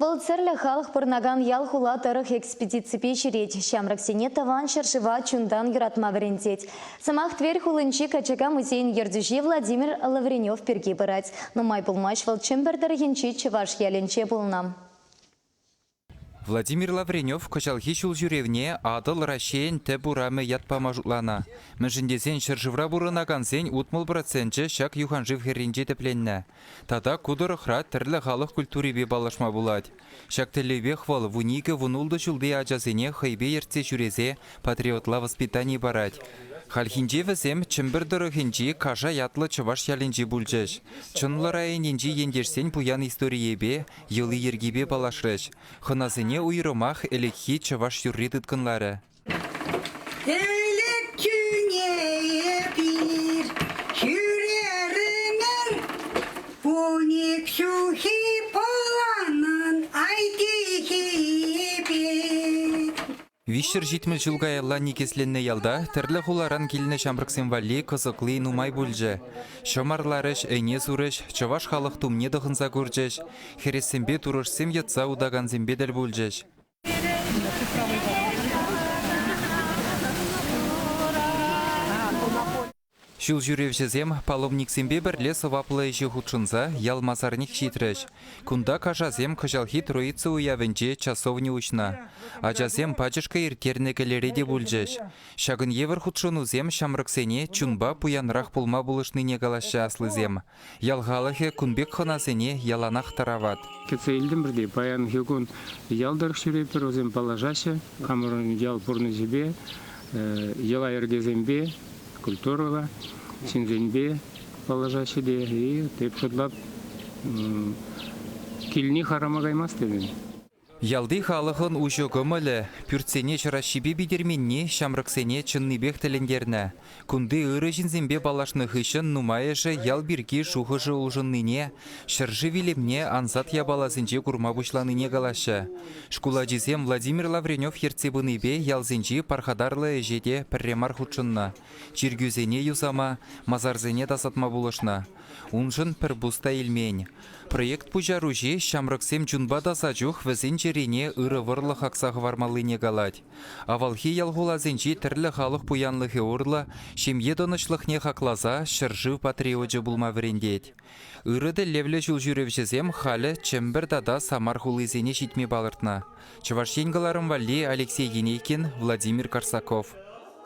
Вӑл тӗрлӗ халӑх пурӑнакан ял-хула тӑрӑх экспедиципе ҫӳрет, ҫамрӑксене тӑван ҫӗршыва чунтан юратма вӗрентет. Сӑмах Тверь хулинчи Качака музейӗн ертӳҫи Владимир Лавренев пирки пырать. Нумай пулмасть вӑл Чӗмпӗр тӑрӑхӗнчи чӑваш ялӗнче пулнӑ. Владимир Лавренев кӑҫалхи ҫулҫӳревне Атӑл Раҫҫейӗн тӗп урамӗ ят пама шутланӑ. Мӗншӗн тесен ҫӗршывра пурӑнакансен 60 проценчӗ ҫак юханшыв хӗрринче тӗпленнӗ. Тата ку тӑрӑхра тӗрлӗ халӑх культурипе паллашма пулать. Ҫак тӗллевпех вӑл вуникӗ-вунултӑ ҫулти ачасене хӑйпе ертсе ҫӳресе патриотла воспитани парать. Хальхинче вӗсем Чӗмпӗр тӑрӑхӗнчи Каша ятлӑ чӑваш ялӗнче пулчӗҫ. Чӑнлӑ районӗнчи ентешсен пуян историйӗпе, йӑли-йӗркипе паллашрӗҫ. Хӑнасене уйрӑмах ӗлӗкхи чӑваш юрри тыткӑнларӗ. Ӗлӗк тӳне эпир ҫӳрерӗмӗр, Пуник ҫухи пӑланӑн айтихипе. 370 ҫул каялла никӗсленнӗ ялта тӗрлӗ хуларан килнӗ ҫамрӑксем валли кӑсӑкли нумай пулчӗ. Ҫӑм арларӗҫ, ӗне сурӗҫ, чӑваш халӑх тумне тӑхӑнса курчӗҫ, хӗрессемпе турӑшсем йӑтса утакансемпе тӗл пулчӗҫ. Ҫулҫӳревҫӗсем паломниксемпе пӗрле сӑваплӑ ӗҫе хутшӑнса ял масарнех ҫитрӗҫ. Кунта кашасем кӑҫалхи Троица уявӗнче часовня уҫнӑ. Ачасем пачӑшкӑ ирттернӗ кӗлӗре те пулчӗҫ. Ҫакӑн евӗр хутшӑнусем ҫамрӑксене чунпа пуянрах пулма пулӑшнине калаҫҫӗ аслисем. Ял халӑхӗ кун пек хӑнасене яланах тарават. Кӗтсе илтӗмӗр те паянхи кун ял тӑрӑх ҫӳретпӗр, вӗсем паллашаҫҫӗ хамӑрӑн ял пурнӑҫӗпе, йӑла-йӗркесемпе, культурӑпа, ҫынсемпе паллашаҫҫӗ те. И теп шутлап, килни харама каймасть тетӗн. Ялти халӑхӑн уҫӑ кӑмӑлӗ, пӳртсене ҫӑраҫҫипе питӗрменни ҫамрӑксене чӑннипех тӗлӗнтернӗ. Кунти ырӑ ҫынсемпе паллашнӑ хыҫҫӑн нумайӑшӗ ял пирки шухӑшӗ улшӑннине, ҫӗршыв илемне ансат япаласенче курма пуҫланине калаҫҫӗ. Шкул ачисем Владимир Лавренев ертсе пынипе ялсенчи пархатарлӑ ӗҫе те пӗрре мар хутшӑннӑ. Чиркӳсене юсама, масарсене тасатма пулӑшнӑ. Уншӑн пӗр пус та илмен. Проект пуҫаруҫи ҫамрӑксем чунпа таса чух вӗсен чӗрине ырӑ вӑрлӑх акса хӑвармаллине калать. Авалхи ял-хуласенчи тӗрлӗ халӑх пуянлӑхӗ урлӑ ҫемье тӑнӑҫлӑхне хакласа ҫӗршыв патриочӗ пулма вӗрентет. Ырӑ тӗллевлӗ ҫулҫӳревҫӗсем халӗ Чӗмпӗр тата Самар хулисене ҫитме палӑртнӑ. Чӑваш Ен кӑларӑм валли Алексей Енейкин, Владимир Карсаков.